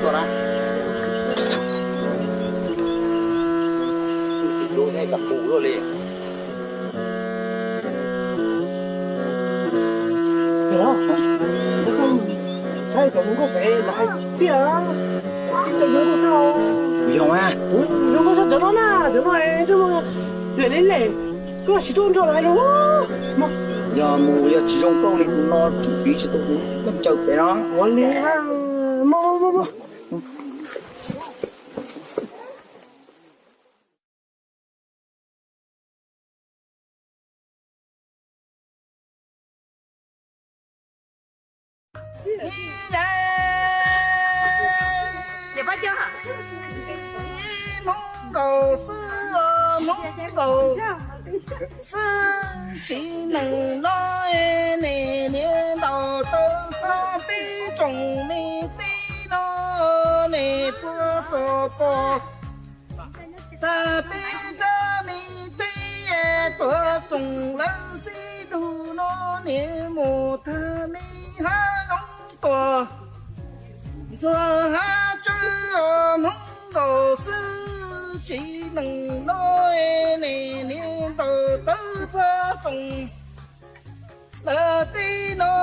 Tuaj na. Tsis lub thiab cov pus luaj li. Saib cov hluas nkauj pem lawv hais txiaj, txiaj zoo nkauj sab. Kuv yog mas. Zoo nkauj sab cov no na, cov no es zoo lem li lem, koj siv tuaj nrog lawv los. Yog mus yog tsis zoo nkauj li tus no tseem piv tsis tau tus leej caw pem no. Ua li, mus mus mus. Ib hmoob nkaus xwb, hmoob nkaus xwb, txiv neej no niam niam ntaus tau txog peb tsoom me teb no ne puag rau pom. Tag peb tsoom me teb tuam tsoom lawv xib tug no niam mus tag me hav zoov tuaj ntxuag hav tsawb, hmoob nkaus xwb, txiv neej no niam niam ntaus tau txog tsoom lawv teb no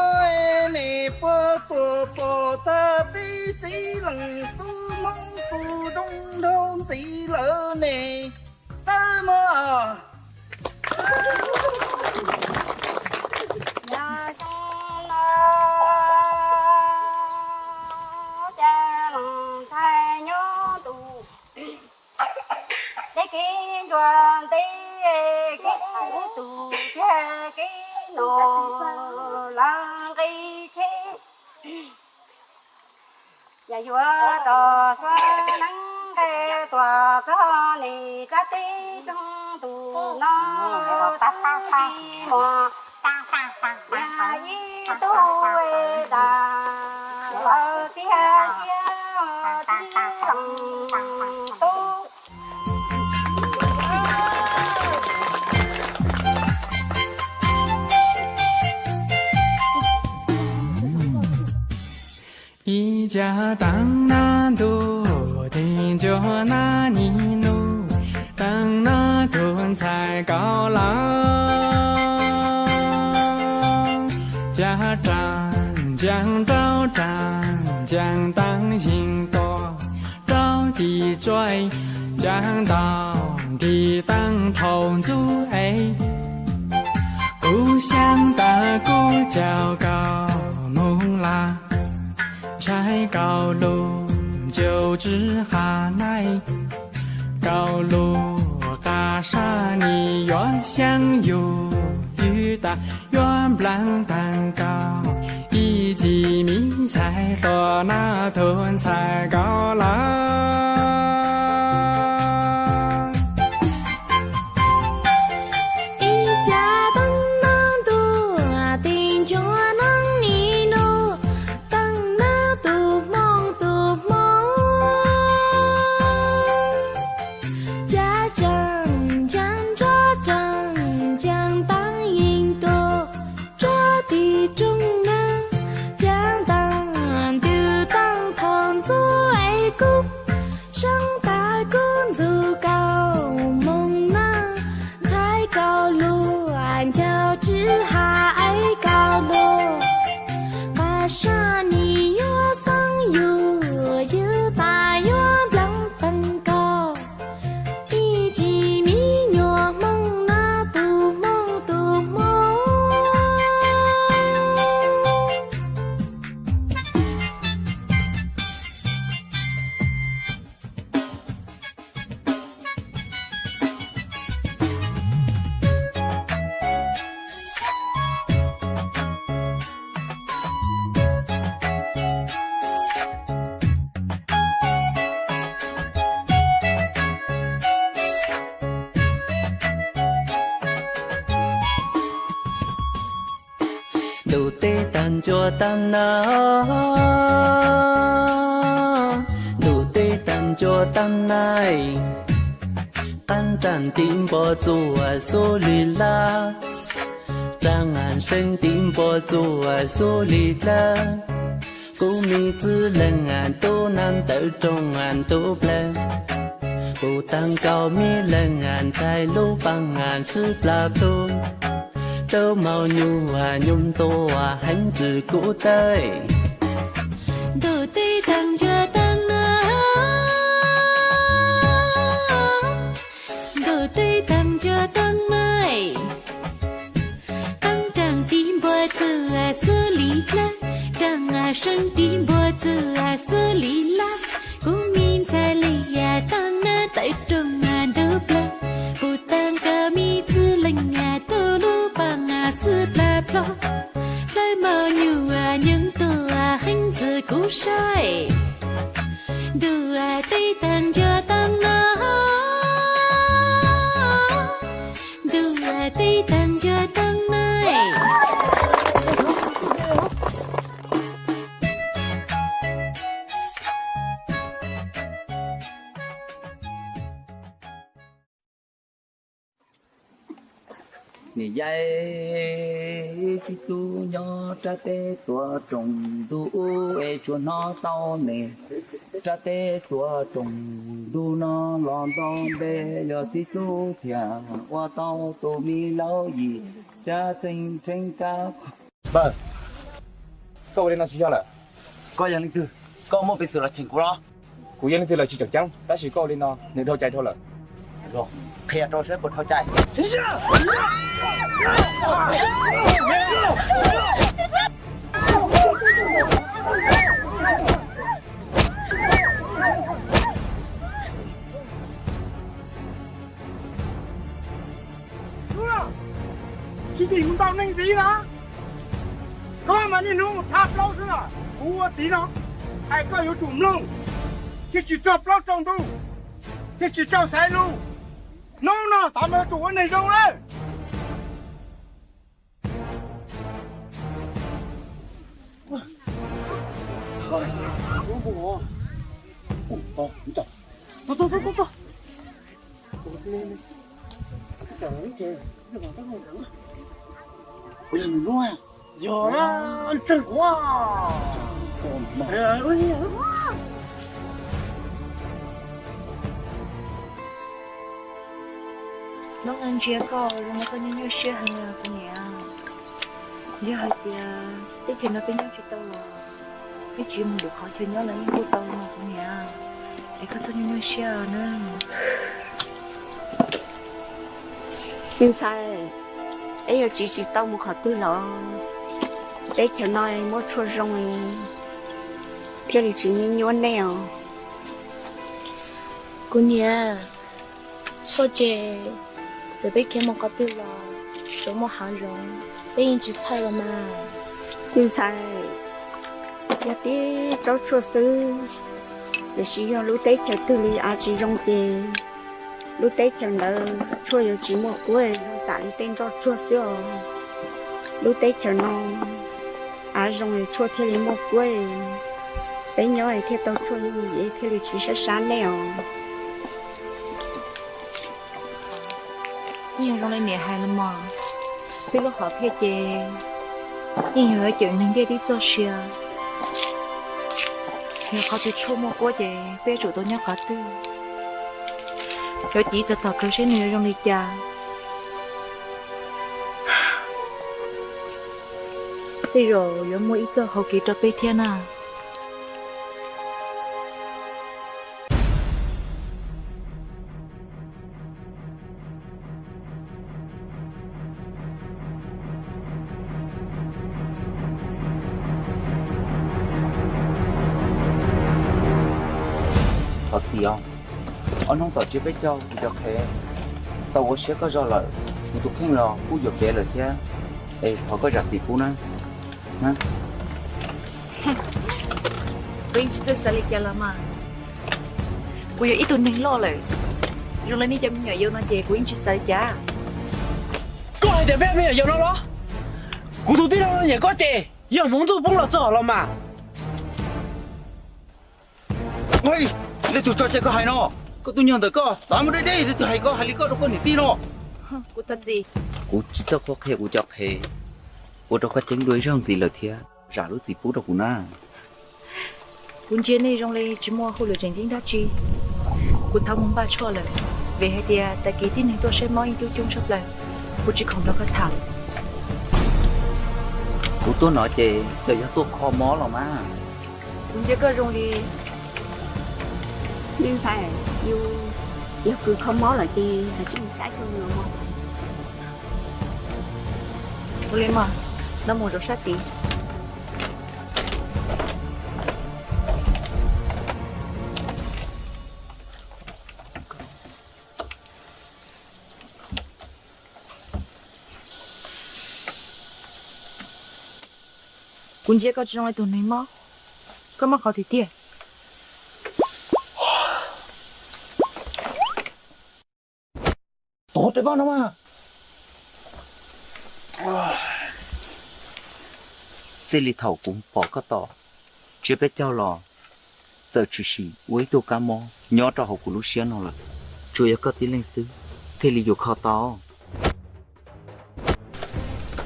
ne puag tuaj pom. Tag peb txiv leej tub hmoob tus zoo nraug ntxiv lawm ne, tawb mog. Yog zoo no, cas los ntxhais nyob ntu, tej kev nruas ntev, kev thaum ub tus thiab kev no lawv nqi tsheb. Yog yuav tos suav neeb nqe tuaj txog ne, rab teb roog tus no tib mos, yog ib tug tas lawv tiag tiag tib leej tub. Ib cag taag nab ntuj, tig ntsuag nab nig nub, taag nab tug ntxhais kaus lawm. Cag raag ncaag rau raag ncaag taag yeeg tuaj, rau tim tsuav cag ntaus ntim taag thaum ntxub es. Kuv xyaab tas kuv caum kaus moog lawm, ntshai kaus lug ncaus tsi has naib. Kaus lug qas sab nig yuav xyaab yug, yug tas yuav nplaag taag kaus, ib txhis miv ntxhais tuaj nab tug ntxhais kaus lawm. Ib cag taag nab ntuj, tig ntsuag nab nig nub, taag nab tug hmoo tug hmoo. Cag tsaag ncaag nrov, tsaag ncaag taag yeeg tuaj, rau tim rooj nab, cag taag ntws taag thaum ntxub es kub. Saab tas kub ntxug kaus moog nab, ntxhais kaus lug ncaus tsi has es kaus lug qas sab nig yuav xyaab yug, yug tas yuav nplaag taag kaus, ib txhis miv nyuas hmoo nab tug hmoo tug hmoo. Ntuj teb taag ncua taag nab, ntuj teb taag ncua taag nab, qaab nraag tim npoo txuas xub li lab, nraag seeb tim npoo txuas xub li dlawb. Kuv me txwj leeg tub nab tawm rooj ntug plawg, kuv taag kaum me leeg ntxhais lub paab sib plag plug, tub maum nyuj nyuj ntua heev ntxwg kuv tawm. Ntuj teb taag ncua taag na, ntuj teb taag ncua taag na. Qaab raag tiv npua txwg xwb li dlawg, raag seeb tiv npua txwg xwb li laj. Kuv me ntxhais le yaag taag nab tawm rooj ntug plawg, kuv taag kawg me txwj leeg tub lub paab sib plag plug, tub maum nyuj nyuj ntua heev ntxwg kuv saib. Ntuj teb taag ncua taag na, ntuj teb taag ncua taag na. Niam yau, txiv tub nyob rab teb tuav rooj ntug ub es tsuas hnov tau ne. Rab teb tuav rooj ntug no los nto npe, yog txiv tub thiaj ua tau tus me laub yim caj txeeg rheeb kab. Npawg, koj ua li no tsis yog lawm. Koj yog leej twg? Koj muaj peev xwm los cheem kuv los? Kuv yog leej twg los tsis tseem ceeb, tab sis koj ua li no nws dhau cai dhau lawm. Qhia rau saib puas dhau cai. Tsis tim mus ntaus neeg ntxiv lawm. Koj mas niaj hnub mus thab plaub xwb na. Kuv ua txiv no hais koj yuav tsum mloog, thiaj tsis tso plaub rau ntuj, thiaj tsis tso xaiv lus. Hnub no tod mas yuav tsum ua neeg zoo lawm. Yog, ntseg kuv. Hnub no ntsia koj zoo li koj nyuaj nyuaj siab heev os kuv niam. Yog hais tias teb chaws no peb nyob tsis tau los peb tsiv mus lwm qhov chaw nyob los yeej kuj tau no kuv niam, es koj txhob nyuaj nyuaj siab na. Txiv ntxhais, peb yuav tsiv tsis tau mus qhov twg los? Teb chaws no muaj tshuaj zoo thiaj li tsis nyuaj nyuaj nej os. Kuv niam, tshuaj ces txawm peb khiav mus qhov twg los tsuas muaj hav zoov, peb yeej tsis txhawj los mas. Txiv ntxhais, yog tib tsob tshuaj xwb, tiam sis yog lub teb chaws twg li av tsis zoo ces lub teb chaws ntawd tshuaj yuav tsis muaj kuab, zoo tam li tej nroj tsuag xwb os. Lub teb chaws no av zoo es tshuaj thiaj li muaj kuab, peb nyob thiaj tau tshuaj yooj yim thiaj li tsis sab sab nej os. Yeej zoo li niam hais los mas, peb lub hom phiaj ces yeej yog yuav cawm neeg ntiaj teb txoj sia. Yog qhov twg tshuaj muaj kuab ces peb yuav tsum tau nyob qhov twg. Yuav tsiv txog tom kawg seb nws yuav zoo li cas. Tej zaum yuav muaj ib txoj hau kev rau peb thiab na. Thov txim os, ob hnub tom tsiab peb caug kuv cov qhev tau ua siab koj zog lawm, kuv tus kheej los kuj yuam kev lawm thiab, es thov koj zam txim pub na. Kuv yeej tsis txawj xav li cas los mas, kuv yog ib tug neeg loj lawm, zoo li nej cov me nyuam yaus no ces kuv yeej tsis xav li cas. Koj hais tias peb me nyuam yaus no los? Kuv tus tij laug no nyiam koj ces yog hmoov ntuj poob los txog los mas. Leej twg tso cai koj hais no? Koj tus nyuag ntawm koj xav muaj deb deb, leej twg hais koj hais li koj rau koj niam tij no? Kuv tsis txawj qhuab qhia kuv cov qhev, ua rau koj ceeb dua ib zaug ntxiv lawm thiab, zam lub txim pub rau kuv na. Kuv ntsia nej zoo li tsis muaj hauj lwm tseem ceeb dab tsi. Kuv thov mus npaj tshuaj lawm, vim hais tias tag kis tib neeg tuaj saib mob yeej coob coob tshaj plaws. Kuv tsis khoom nrog koj tham. Kuv tuaj no ces txawm yog tuaj kho mob los mas. Kuv ntsia koj zoo li, nej ntxhais, yog kws kho mob lawm ces tsis mus saib kawg los mas. Ua li mas, no mus zaum sab tid. Kuv ntsia koj tsis zoo li tus neeg mob. Koj mob qhov twg tiag? Tov tes vaj no mas. Txij li thaum kuv pom koj tom tsiab peb caug los, txawm tshwm sim ua ib tug kab mob nyob rau hauv kuv lub siab no lawm. Tsuas yog koj tib leeg xwb thiaj li yuav kho tau.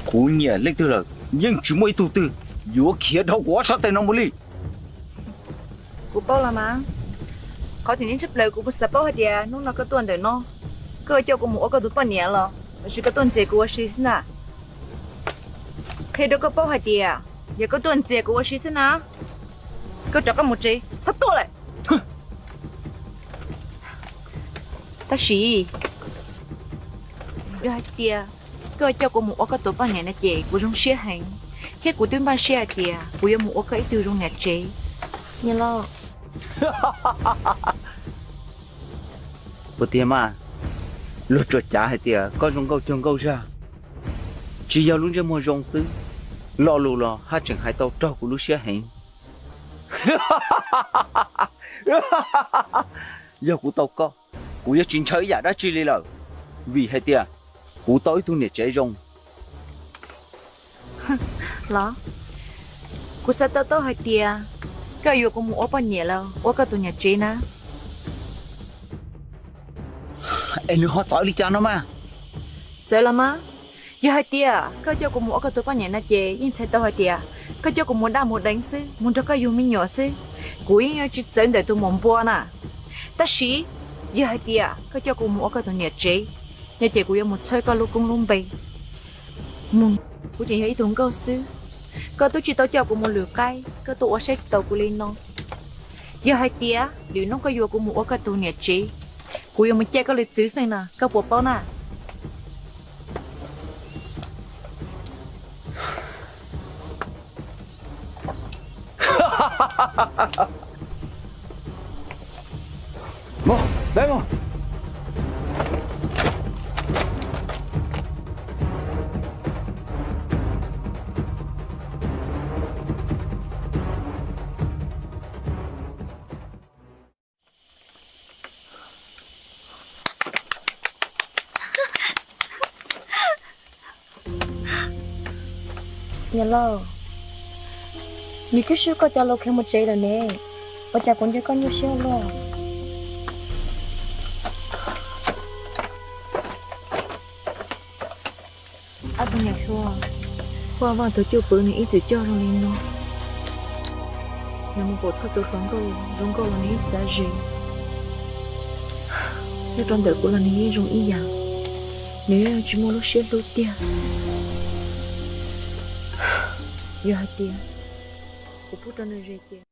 Kuv nyiam leej twg lawm yeej tsis muaj ib tug twg yuav khiav dhau kuv ob sab tes no mus li. Kuv paub los mas. Qhov tseem ceeb tshaj plaws kuv xav paub hais tias hnub no koj tuaj ntawm no, koj coj kuv mus ua koj tus poj niam los lossis koj tuaj ntxias kuv ua si xwb na? Qhia rau koj paub hais tias yog koj tuaj ntxias kuv ua si xwb na, koj rov qab mus tsev, txhob tuaj lawm. Tab sis yog hais tias koj coj kuv mus ua koj tus poj niam no ces kuv zoo siab heev, thiab kuv twb npaj siab hais tias kuv yuav mus ua koj ib tug zoo niam tsev. Nyiam los. Puas tiag mas, luag tsuas cav hais tias koj zoo nkauj cuag nkauj zag. Tsis yog lub ntsej muag zoo xwb, lo lus los haj tseem hais tau raug kuv lub siab heev. Yog kuv tau koj, kuv yuav tsis ntshaw ib yam dab tsi li lawm, vim hais tias kuv tau ib tug niam tsev zoo. Los, kuv xav tau taub hais tias koj yuav kuv mus ua poj niam los ua koj tus niam tsev na? Es nws ho txawv li cas no mas? Txawv los mas, yog hais tias koj coj kuv mus ua koj tus poj niam no ces yeej txhais tau hais tias koj coj kuv mus daj mus deev xwb, mus nrog koj yug me nyuam xwb, kuv yeej yuav tsis txawv ntawm tus maum npua na. Tab sis yog hais tias koj coj kuv mus ua koj tus niam tsev no ces kuv yuav mus txhawb koj lub koob lub npe. Mus, kuv tseem yog ib tug nkauj xwb, koj twb tsis tau coj kuv mus lwm qaib, koj tuaj ua saib taus kuv li no. Yog hais tias lwm hnub koj yuav kuv mus ua koj tus niam tsev, kuv yuav mus caij koj li txwv feej na, koj puas paub na? Niam laus, nws twb swb koj cov lus khiav mus tsev lawm ne, ua cas kuv ntsia koj nyuaj siab luaj? Ab, tus niam hluas, Vaj Vaj tus cwj pwm nws ib txwm coj zoo li no, nws mus pom txhua tus hluas nkauj zoo nkauj los nws yeej xav ze, nyob rau ntawm kuv los nws yeej zoo ib yam, nws yeej tsis muaj lub siab hlub tiag. Yog hais tias kuv pub rau nws ze ces